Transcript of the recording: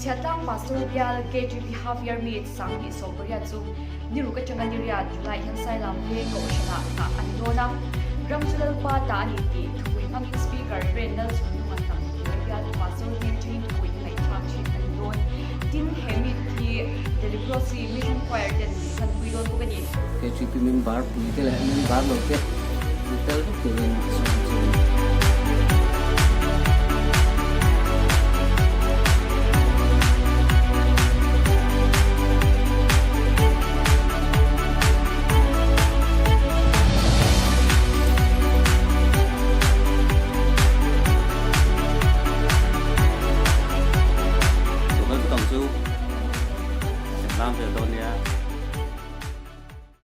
Chhiahtlang Pastor Bial KTP Half Year Meet 2018 chu ni ruk atanga ni riat July hian Sailam Veng Kohhranah nghah a ni dawn a. Ram chu Lalpa ta a ni tih thupui hmangin Speaker Ren Lalchhungnunga hnam hnuai bial Pastor hnen atangin thupui hi ngaihthlak thin a ni dawn. Tin, he meet hi The Leprosy Mission Choir ten min hmanpui dawn bawk a ni. KTP member puite leh member lote tel vek turin a sawm che a ni.